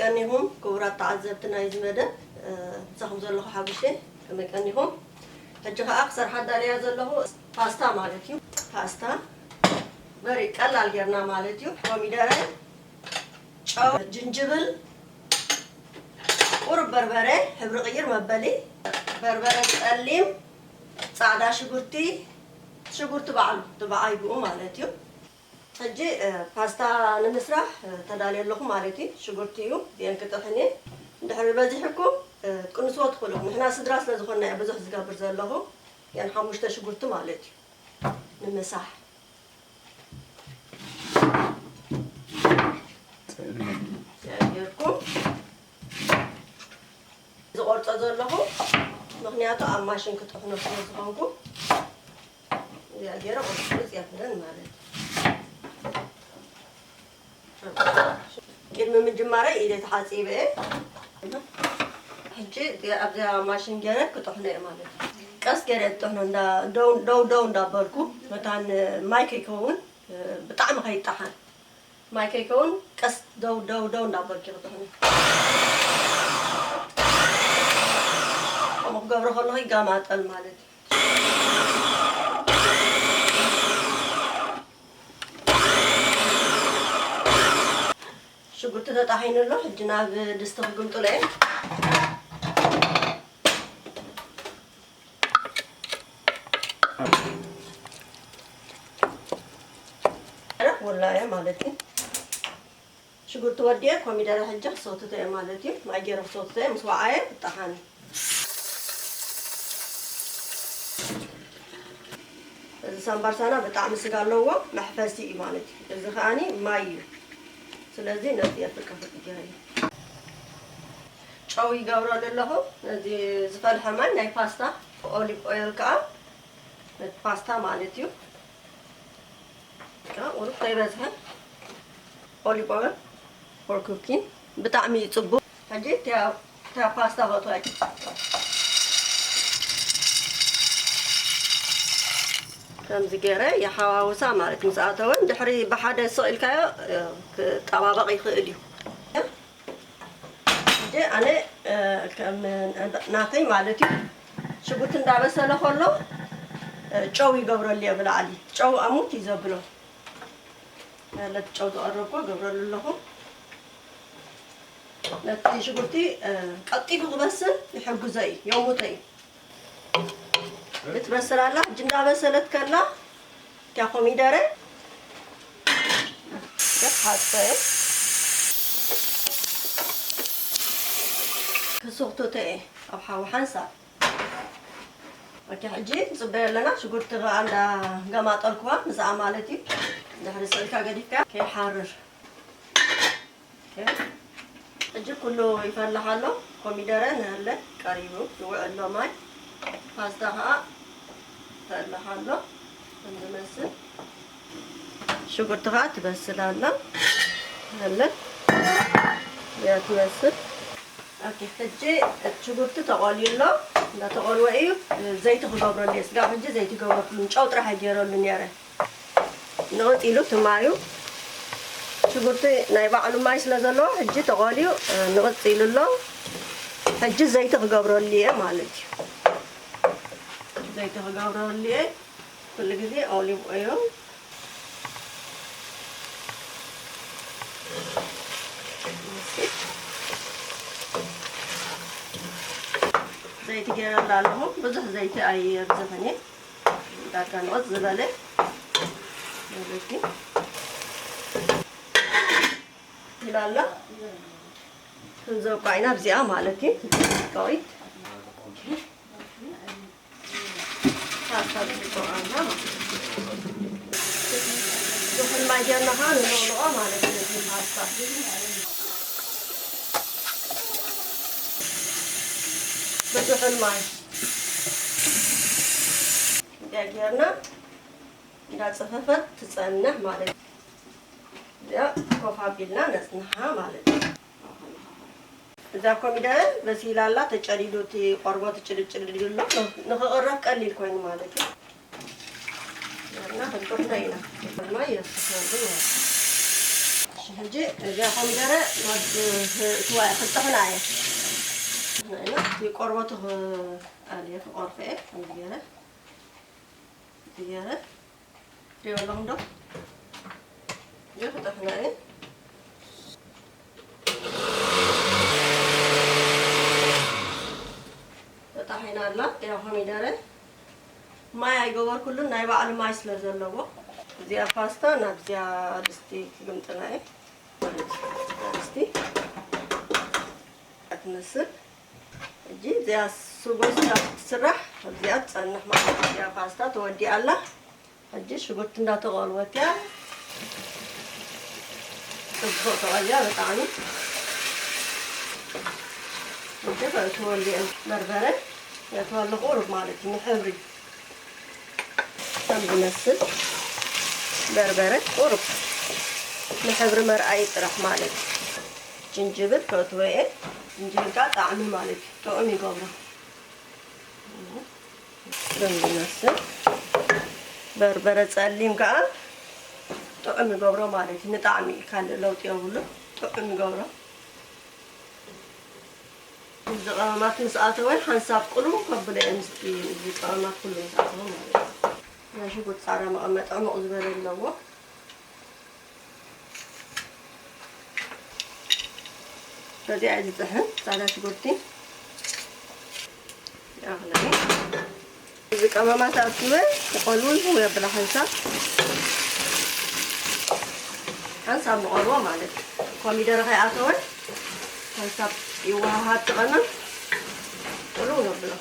ቀኒኹም ክቡራት ተዓዘብቲ ናይዚ መደብ፣ እ፣ ምሳኹም ዘለኹ ሓጉሼ፣ ከመይ ቀኒኹም? ሕጂ ኸኣ ክሰርሓ ዳልያ ዘለኹ ፓስታ ማለት እዩ። ፓስታ በሪ ቀላል ጌርና ማለት እዩ። ኮሚደረ፣ ጨው፣ ጅንጅብል፣ ቁሩብ በርበረ፣ ሕብሪ ቅይር መበሊ፣ በርበረ ጸሊም፣ ጻዕዳ ሽጉርቲ፣ ሽጉርቲ ባዕሉ፣ እቲ ብዓይብኡ ማለት እዩ። ሕጂ፣ እ፣ ፓስታ ንምስራሕ፣ እ፣ ተዳልየ ኣለኹ ማለት እዩ። ሽጉርቲ እዩ፣ እዚአን ክጥሕን እየ። እንድሕሪ በዚሕኩም፣ እ፣ ክትቅንስዎ ትኽእሉ። ንሕና ስድራ ስለ ዝኾንና እየ ብዙሕ ዝገብር ዘለኹ። እዚአን ሓሙሽተ ሽጉርቲ ማለት እዩ ንምሳሕ። እዚኣ ጌርኩም ዝቆርጾ ዘለኹ፣ ምኽንያቱ ኣብ ማሽን ክጥሕኖ ስለ ዝኾንኩ፣ እዚኣ ገይረ ቁርጽ ቁርጽ የብለን ማለት እዩ። ቅድሚ ምጅማረይ ኢደ ተሓጺበ እየ። ሕጂ እዚኣ ኣብዚኣ ማሽን ገይረ ክጥሕኖ እየ ማለት እዩ። ቀስ ገይረ እጥሕኖ፣ እንዳ ደው ደው ደው እንዳበልኩ፣ መታን ማይ ከይከውን፣ ብጣዕሚ ከይጠሓን። ማይ ከይከውን ቀስ ደው ደው ደው እንዳበልኪ ክትጥሕኒ። ከምኡ ክገብሮ ከለኹ ይጋማጠል ማለት እዩ። ሽጉርቲ ተጣሒኑ ኣሎ። ሕጂ ናብ ድስቲ ክግምጥሎ እየ። ወላየ ማለት እዩ። ሽጉርቲ ወዲኤ ኮሚደረ ሕጂ ክሰትቶ እየ ማለት እዩ። ማይ ገይረ ክሰትቶ እየ፣ ምስ ወዓየ ክጠሓን። እዚ ሳምባርሳና ብጣዕሚ ስጋ ኣለዎ፣ መሕፈሲ እዩ ማለት እዩ። እዚ ከኣኒ ማይ እዩ። ስለዚ ነዚ ፍርቂ ፍርቂ ገይረ እየ። ጨው ይገብረሉ ኣለኹ። ነዚ ዝፈልሐ ማይ ናይ ፓስታ፣ ኦሊቭ ኦይል ከኣ ነቲ ፓስታ ማለት እዩ። ከኣ ቁሩብ ከይበዝሐ ኦሊቭ ኦይል for cooking ብጣዕሚ እዩ ጽቡቕ። ሕጂ እታ፣ እታ ፓስታ ከእትዋ እየ። ከምዚ ገይረ ይሓዋውሳ ማለት ምስ ኣተወ፣ ድሕሪ ብሓደ ስቕ ኢልካዮ፣ እ፣ ክጠባበቕ ይኽእል እዩ። ሕጂ ኣነ፣ እ፣ ከም ናተይ ማለት እዩ፣ ሽጉርቲ እንዳበሰለ ከሎ፣ እ፣ ጨው ይገብረሉ እየ ብላዕሊ። ጨው ኣሙት እዩ ዘብሎ። ነቲ ጨው ዝቐረብኩ ገብረሉ ኣለኹ። ነቲ ሽጉርቲ፣ እ፣ ቀልጢፉ ክበስል ይሕግዞ እዩ፣ የሙቶ እዩ። ክትበስል ኣላ። ሕጂ እንዳበሰለት ከላ፣ እታ ኮሚደረ ደስ ሓፀ ክስኽትቶ እየ ኣብ ሓዊ ሓንሳብ። ኦኬ፣ ሕጂ ንጽበዮ ኣለና። ሽጉርቲ ከኣ እንዳገማጠልኩዋ ምስኣ ማለት እዩ። ድሕሪ ስእልካ ገዲፍካ ከይሓርር። ኦኬ። ሕጂ ኩሉ ይፈልሕ ኣሎ። ኮሚደረ ንህለ ቀሪቡ ይውዕል ኣሎ ማይ። ፓስታ ከኣ ይፈልሕ ኣሎ። ከም ዝመስል ሽጉርቲ ከኣ ትበስል ኣላ። ንህለ እያ ትመስል። ኦኬ፣ ሕጂ እቲ ሽጉርቲ ተቖልዩ ኣሎ። እንዳተቖልወ እዩ። ዘይቲ ክገብረሉ እየ። ስጋብ ሕጂ ዘይቲ ገብረኩሉን ጨው ጥራሕ እየ ገይረሉ ነይረ። ንቕጽ ኢሉ እቲ ማዩ ሽጉርቲ ናይ ባዕሉ ማይ ስለ ዘለዎ ሕጂ ተቖልዩ፣ እ፣ ንቕጽ ኢሉ ኣሎ። ሕጂ ዘይቲ ክገብረሉ እየ ማለት እዩ። ዘይቲ ክገብረሉ እየ። ኩሉ ግዜ ኦሊቭ ኦይል ዘይቲ ገይረላ ኣለኹ። ብዙሕ ዘይቲ ኣየብዝሕን እየ። ዳርጋ ንቕጽ ዝበለ ማለት እዩ። ኢላ ኣላ። ክንዘብቋ ኢና ኣብዚኣ ማለት እዩ። ጥቂት ፓስታ ዝግበኣና ማለት እዩ። ዝኹል ማይ ጌርና ኸዓ ንነቕንቖ ማለት እዩ። እዚ ፓስታ ብዝሑል ማይ እንዲያ ጌርና እንዳጸፈፈት ትጸንሕ ማለት እዩ። እዚኣ ኮፍ ኣቢልና ነጽንሓ ማለት እዩ። እዛ ኮሚደረ በሲላ ኣላ፣ ተጨዲዱ እቲ ቆርበቱ ጭድድ ጭድድ ኢሉ ኣሎ። ንኽቕረብ ቀሊል ኮይኑ ማለት እዩ። እና ክንጥሕኖ ኢና። ማይ የፍስሰሉ ማለት እዩ። እሺ፣ ሕጂ እዚኣ ኮሚደረ ትዋ ክጥሕና እየ። ንዕና እቲ ቆርበቱ ክኣልየ ክቆርፈ እየ። ከምዚ ገይረ እዚ ገይረ ትሪኦ ኣለኹም ዶ? እዚ ክጥሕና እየ። ተጣሒና ኣላ እዚኣ ኮሚደረ። ማይ ኣይገበርኩሉን፣ ናይ ባዕሉ ማይ ስለ ዘለዎ። እዚኣ ፓስታ ናብዚኣ ድስቲ ክግምጥላ እየ። ማለት እዚኣ ድስቲ ትመስል። ሕጂ እዚኣ ስጎ ስጋ ክትስራሕ ኣብዚኣ ትጸንሕ ማለት እዩ። እዚኣ ፓስታ ተወዲኣ ኣላ። ሕጂ ሽጉርቲ እንዳተቆልወት እያ። ጽቡቕ ተቐልያ ብጣዕሚ። ሕጂ ከእትወሉ እየ በርበረ። የእትወሉ ቁሩብ ማለት እዩ፣ ንሕብሪ ከም ዝመስል በርበረ ቁሩብ ንሕብሪ መርኣዪ ጥራሕ ማለት እዩ። ጅንጅብል ከእትወ እየ። ጅንጅብል ከዓ ጣዕሚ ማለት እዩ፣ ጥዑም ይገብሮ። ከም ዝመስል በርበረ ጸሊም ከዓ ጥዑም ይገብሮ ማለት እዩ። ንጣዕሚ ካልእ ለውጢ የብሉ፣ ጥዑም ይገብሮ። እዚ ቀመማት ምስ ኣተወ ሓንሳብ ቁልው ከብሎ እየ፣ ምስቲ እዚ ቀመማት ኩሉ ምስ ኣተወ ማለት እዩ። ናይ ሽጉርቲ ጻዕዳ መቐመጢ ዕሙቕ ዝበለ ኣለዎ። በዚኣ እዩ ዝጥሕን ጻዕዳ ሽጉርቲ። ይኣኽለኒ። እዚ ቀመማት ኣኪበ ክቐልው የብላ ሓንሳብ። ሓንሳብ ንቐልዎ ማለት እዩ። ኮሚደረ ከይኣተወ ሓንሳብ ይወሃሃድ እቲ ቀመም። ቅልው ነብሎ።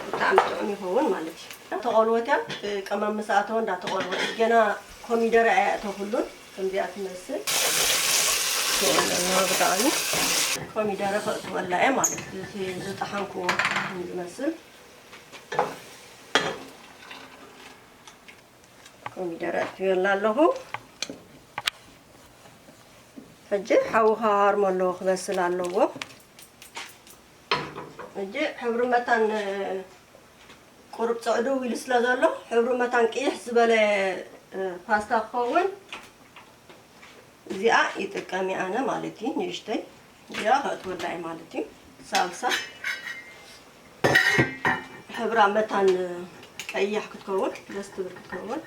ብጣዕሚ ጥዑም ይኸውን ማለት እዩ። ተቐልወት እያ። ቀመም ምስ ኣተወ እንዳተቐልወ እዩ። ገና ኮሚደረ ኣየእተኹሉን። ከምዚኣ ትመስል። ትወለና ብጣዕሚ ኮሚደረ ከእትወላ እየ ማለት እዩ። እቲ ዝጠሓንኩዎ ዝመስል ኮሚደረ እትወላ ኣለኹ። ሕጂ ሓዊ ክሃርሞ ኣለዎ፣ ክበስል ኣለዎ። ሕጂ ሕብሪ መታን ቁሩብ ጽዕድው ኢሉ ስለ ዘሎ፣ ሕብሪ መታን ቅይሕ ዝበለ፣ እ፣ ፓስታ ክኸውን እዚኣ ይጥቀም እየ ኣነ ማለት እዩ። ንእሽተይ እዚኣ ከእትወላ እየ ማለት እዩ። ሳልሳ ሕብራ መታን ቀያሕ ክትከውን፣ ደስ ትብል ክትከውን።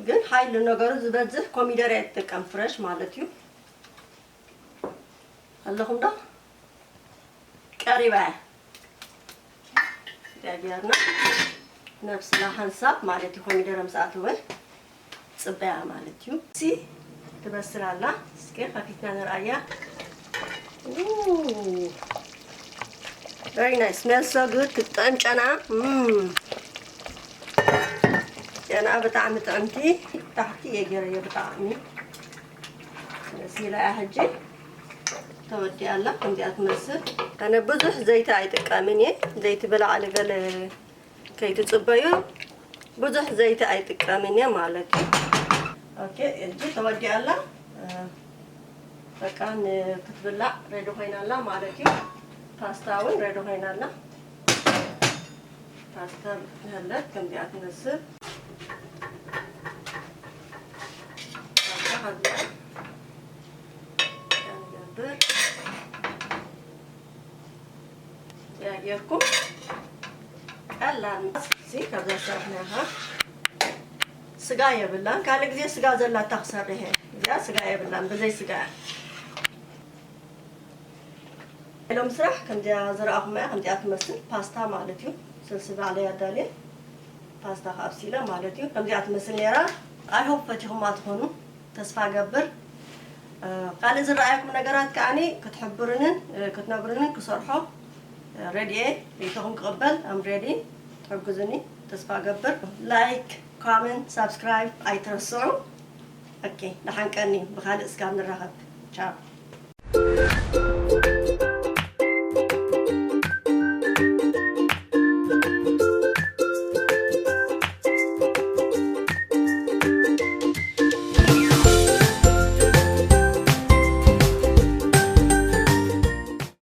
ግን ሓይሊ ነገሩ ዝበዝሕ ኮሚደረ እየ ዝጥቀም፣ ፍረሽ ማለት እዩ። ኣለኹም ዶ? ቀሪባ እያ። እዚኣ ጌርና ነብስላ ሓንሳብ ማለት እዩ፣ ኮሚደረ ምስ ኣተወ ጽበያ ማለት እዩ። እሲ ትበስል ኣላ። እስኪ ከፊትና ንርኣያ። ኡ፣ very nice, smells so good. ክትጥዕም ጨና። እም። ጨና ብጣዕሚ ጥዕምቲ። ታሕቲ እየ ገይረዮ ብጣዕሚ። በሲላ እያ ሕጂ። ተወዲኣ ኣላ። ከምዚኣ ትመስል። ኣነ ብዙሕ ዘይቲ ኣይጥቀምን እየ። ዘይቲ ብላዕሊ ገለ ከይትጽበዩ ብዙሕ ዘይቲ ኣይጥቀምን እየ ማለት እዩ። ኦኬ፣ እጂ ተወዲኣ ኣላ። እ፣ በቃ ንክትብላዕ ሬዲ ኮይና ኣላ ማለት እዩ። ፓስታ እውን ሬዲ ኮይና ኣላ። ፓስታ ብትህለት ከምዚኣ ትመስል። ፓስታ ካብዚኣ ንገብር። እዚኣ ጌርኩም ቀላል ሲ ካብዛ ዝሰርሕናኻ ስጋ የብላን። ካልእ ግዜ ስጋ ዘላታ ክሰርሕ እየ። እዚኣ ስጋ የብላን፣ ብዘይ ስጋ እያ። ሎም ስራሕ ከምዚኣ ዝረኣኹም እያ፣ ከምዚኣ ትመስል ፓስታ ማለት እዩ። ስልሲ ባዕለይ ኣዳልየ ፓስታ ከኣብሲለ ማለት እዩ። ከምዚኣ ትመስል ነይራ። I hope ፈቲኹማ ትኾኑ። ተስፋ ገብር። እ፣ ካልእ ዝረኣየኩም ነገራት ከኣኒ ክትሕብሩንን፣ እ፣ ክትነግሩንን ክሰርሖ፣ እ፣ ሬዲ እየ። ርእይቶኹም ክቕበል፣ I'm ready። ትሕግዙኒ ተስፋ ገብር። ላይክ፣ ኮመንት፣ ሳብስክራይብ ኣይትረስዑ። ኦኬ፣ ደሓን ቀኒ። ብኻልእ እስካብ ንራኸብ። ቻው።